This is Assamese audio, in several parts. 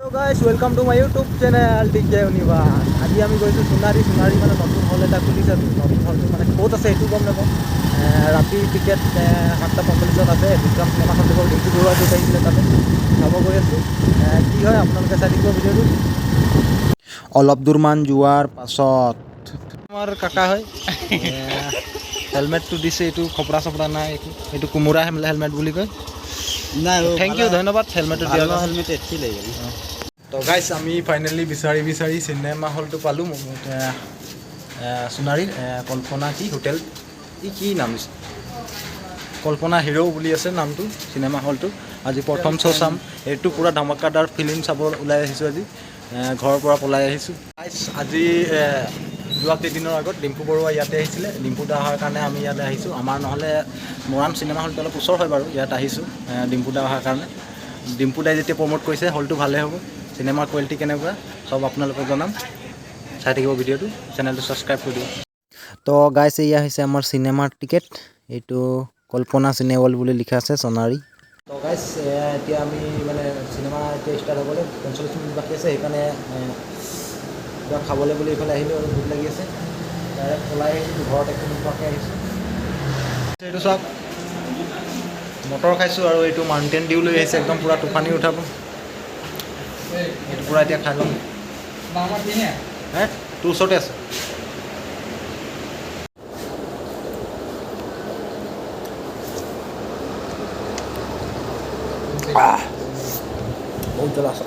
Guys, welcome to my YouTube channel DK Universe. আজি আমি গৈছোঁ সোণাৰী। সোণাৰী মানে নতুন হল এটা খুলিছে। নতুন হলটো মানে ক'ত আছে সেইটো গম নাপাওঁ। ৰাতি টিকেট 7:45ত আছে। বিক্ৰম চিনেমাখন দিব। ডিম্পু বৰুৱা য'ত আহিছিলে তাতে চাব গৈ আছোঁ। কি হয় আপোনালোকে চাই থাকিব ভিডিঅ'টো। অলপ দূৰমান যোৱাৰ পাছত আমাৰ কাকা হয়, হেলমেটটো দিছে। এইটো খপৰা চপৰা নাই একো। এইটো কোমোৰা হেলমেট বুলি কয়। নাই। Thank U, ধন্যবাদ হেলমেটটো দিয়াৰ কাৰণে। হেলমেট এঠি লাগি গ'ল। তো গাইছ, আমি ফাইনেলি বিচাৰি বিচাৰি চিনেমা হলটো পালোঁ। সোণাৰীৰ কল্পনা কি হোটেল, ই কি নাম দিছে, কল্পনা হিৰ' বুলি আছে নামটো চিনেমা হলটো। আজি প্ৰথম শ্ব' চাম। এইটো পূৰা ধামাকাদাৰ ফিল্ম চাব ওলাই আহিছোঁ আজি। ঘৰৰ পৰা পলাই আহিছোঁ। গাইছ, আজি যোৱা কেইদিনৰ আগত ডিম্পু বৰুৱা ইয়াতে আহিছিলে। ডিম্পু দা অহাৰ কাৰণে আমি ইয়াতে আহিছোঁ। আমাৰ নহ'লে মৰাণ চিনেমা হলটো অলপ ওচৰ হয় বাৰু। ইয়াত আহিছোঁ ডিম্পু দা অহাৰ কাৰণে। ডিম্পু দাই যেতিয়া প্ৰম'ট কৰিছে, হলটো ভালেই হ'ব। চিনেমাৰ কোৱালিটি কেনেকুৱা চব আপোনালোকক জনাম। চাই থাকিব ভিডিঅ'টো, চেনেলটো ছাবস্ক্ৰাইব কৰি দিব। তো গাইছ, এয়া হৈছে আমাৰ চিনেমাৰ টিকেট। এইটো কল্পনা চিনেৱল বুলি লিখা আছে, সোণাৰী। তো গাইছ, এতিয়া আমি মানে চিনেমা এতিয়া ষ্টাৰ্ট হ'বলৈ 45 মিনিট বাকী আছে। সেইকাৰণে কিবা খাবলৈ বুলি এইফালে আহিলোঁ আৰু ভোক লাগি আছে। ডাইৰেক্ট ওলাই আহিছোঁ, ঘৰত একো নোখোৱাকৈ আহিছোঁ। এইটো চাওক, মটৰ খাইছোঁ আৰু এইটো মাউণ্টেইন ডিউ লৈ আহিছে। একদম পূৰা টোফানি উঠাব। এইটো পূৰা এতিয়া খাই ল'ম। হে, তোৰ ওচৰতে আছে। আহ, বহুত জ্বলা আছে।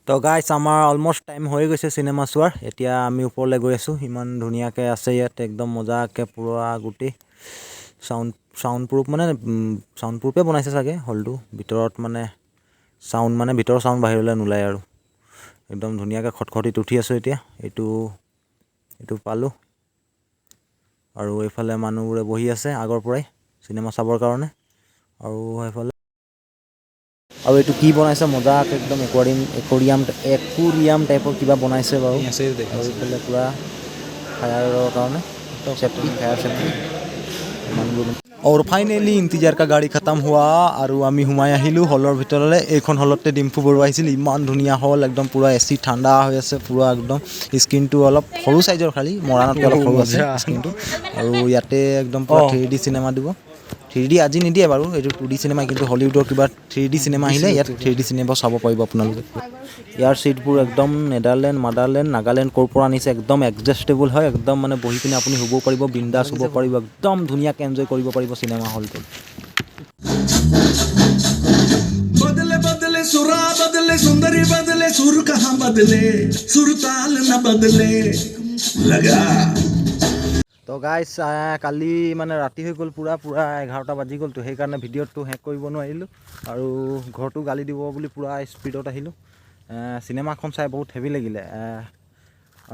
তো গাইছ, আমাৰ অলমষ্ট টাইম হৈ গৈছে চিনেমা চোৱাৰ। এতিয়া আমি ওপৰলৈ গৈ আছোঁ। ইমান ধুনীয়াকৈ আছে ইয়াত, একদম মজাকৈ পূৰা গোটেই চাউণ্ড প্ৰুফ, মানে চাউণ্ড প্ৰুফে বনাইছে চাগে হলটো। ভিতৰত মানে চাউণ্ড, মানে ভিতৰৰ চাউণ্ড বাহিৰলৈ নোলায় আৰু একদম ধুনীয়াকৈ খটখটিত উঠি আছোঁ এতিয়া। এইটো পালোঁ আৰু এইফালে মানুহবোৰে বহি আছে আগৰ পৰাই চিনেমা চাবৰ কাৰণে। আৰু সেইফালে আৰু এইটো কি বনাইছে, মজাকৈ একদম একুৰিয়াম টাইপৰ কিবা বনাইছে বাৰু। আৰু এইফালে পূৰা ফায়াৰৰ কাৰণে চেফটি, ফায়াৰ চেফটি মানুহবোৰ। और ফাইনেলি इंतजार का गाड़ी खत्म हुआ আৰু আমি সোমাই আহিলোঁ হলৰ ভিতৰলৈ। এইখন হলতে ডিম্পু বৰুৱা আহিছিল। ইমান ধুনীয়া হল, একদম পূৰা এ চি, ঠাণ্ডা হৈ আছে পূৰা একদম। স্ক্ৰীনটো অলপ সৰু চাইজৰ, খালি মৰাণতকৈ অলপ সৰু আছে স্ক্ৰীনটো। আৰু ইয়াতে একদম পূৰা 3D cinema দিব। 3D আজি নিদিয়ে বাৰু, এইটো 2D cinema. কিন্তু হলিউডৰ কিবা 3D cinema আহিলে ইয়াত 3D cinema চাব পাৰিব আপোনালোকে। ইয়াৰ ছিটবোৰ একদম নেডাৰলেণ্ড, মাডাৰলেণ্ড, নাগালেণ্ড ক'ৰ পৰা আনিছে, একদম এডজাষ্টেবল হয়। একদম মানে বহি পিনে আপুনি শুবও পাৰিব, বিন্দাছ শুব পাৰিব, একদম ধুনীয়াকৈ এনজয় কৰিব পাৰিব চিনেমা হলটোত। बदले बदले सुरा बदले, सुंदरी बदले, सुर कहाँ बदले, सुर ताल न बदले लगा। তো গাইছ, কালি মানে ৰাতি হৈ গ'ল পূৰা, পূৰা 11টা বাজি গ'ল। তো সেইকাৰণে ভিডিঅ'টো শেষ কৰিব নোৱাৰিলোঁ আৰু ঘৰটো গালি দিব বুলি পূৰা স্পীডত আহিলোঁ। চিনেমাখন চাই বহুত হেভি লাগিলে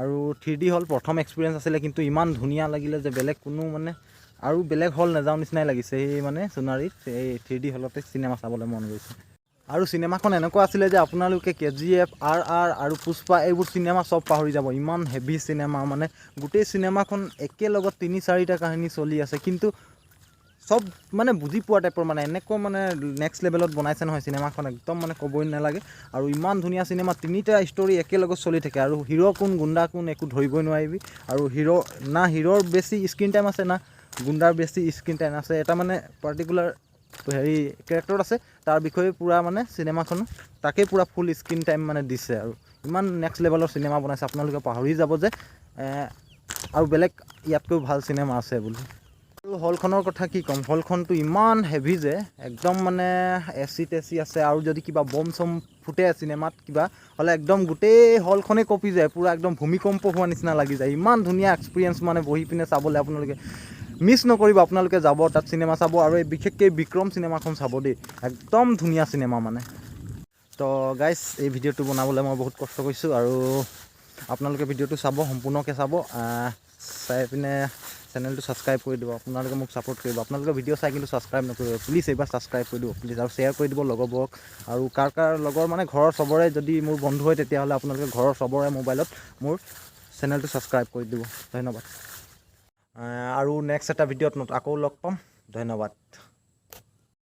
আৰু 3D হল প্ৰথম এক্সপিৰিয়েঞ্চ আছিলে, কিন্তু ইমান ধুনীয়া লাগিলে যে বেলেগ কোনো মানে আৰু বেলেগ হল নাযাওঁ নিচিনাই লাগিছে। সেই মানে সোণাৰীত এই 3D হলতে চিনেমা চাবলৈ মন গৈছে। আৰু চিনেমাখন এনেকুৱা আছিলে যে আপোনালোকে কেজিএফ, আৰআৰআৰ আৰু পুষ্পা এইবোৰ চিনেমা চব পাহৰি যাব। ইমান হেভি চিনেমা, মানে গোটেই চিনেমাখন একেলগত তিনি চাৰিটা কাহিনী চলি আছে, কিন্তু চব মানে বুজি পোৱা টাইপৰ, মানে এনেকুৱা মানে নেক্সট লেভেলত বনাইছে নহয় চিনেমাখন, একদম মানে ক'বই নালাগে। আৰু ইমান ধুনীয়া চিনেমা, তিনিটা ষ্টৰী একেলগত চলি থাকে আৰু হিৰ' কোন, গুণ্ডা কোন একো ধৰিবই নোৱাৰিবি। আৰু হিৰ' না হিৰ'ৰ বেছি স্ক্ৰীণ টাইম আছে, না গুণ্ডাৰ বেছি স্ক্ৰীণ টাইম আছে। এটা মানে পাৰ্টিকুলাৰ হেৰি কেৰেক্টাৰ আছে, তাৰ বিষয়ে পূৰা মানে চিনেমাখন তাকেই পূৰা ফুল স্ক্ৰীণ টাইম মানে দিছে। আৰু ইমান নেক্সট লেভেলৰ চিনেমা বনাইছে, আপোনালোকে পাহৰি যাব যে আৰু বেলেগ ইয়াতকৈও ভাল চিনেমা আছে বুলি। আৰু হলখনৰ কথা কি ক'ম, হলখনটো ইমান হেভি যে একদম মানে এ চি টেচি আছে। আৰু যদি কিবা বম চম ফুটে চিনেমাত কিবা হ'লে, একদম গোটেই হলখনেই কঁপি যায়, পূৰা একদম ভূমিকম্প হোৱা নিচিনা লাগি যায়। ইমান ধুনীয়া এক্সপিৰিয়েঞ্চ, মানে বহি পিনে চাবলৈ আপোনালোকে মিছ নকৰিব। আপোনালোকে যাব তাত চিনেমা চাব আৰু এই বিশেষকৈ বিক্ৰম চিনেমাখন চাব দেই, একদম ধুনীয়া চিনেমা মানে। তো গাইছ, এই ভিডিঅ'টো বনাবলৈ মই বহুত কষ্ট কৰিছোঁ আৰু আপোনালোকে ভিডিঅ'টো চাব, সম্পূৰ্ণকৈ চাব। চাই পিনে চেনেলটো ছাবস্ক্ৰাইব কৰি দিব। আপোনালোকে মোক ছাপোৰ্ট কৰিব। আপোনালোকে ভিডিঅ' চাই কিন্তু ছাবস্ক্ৰাইব নকৰিব। প্লিজ এইবাৰ ছাবস্ক্ৰাইব কৰি দিব প্লিজ। আৰু শ্বেয়াৰ কৰি দিব লগৰবোৰক আৰু কাৰ কাৰ লগৰ, মানে ঘৰৰ চবৰে যদি মোৰ বন্ধু হয়, তেতিয়াহ'লে আপোনালোকে ঘৰৰ চবৰে মোবাইলত মোৰ চেনেলটো ছাবস্ক্ৰাইব কৰি দিব। ধন্যবাদ। আৰু নেক্সট এটা ভিডিঅ'ত আকৌ লগ পাম। ধন্যবাদ।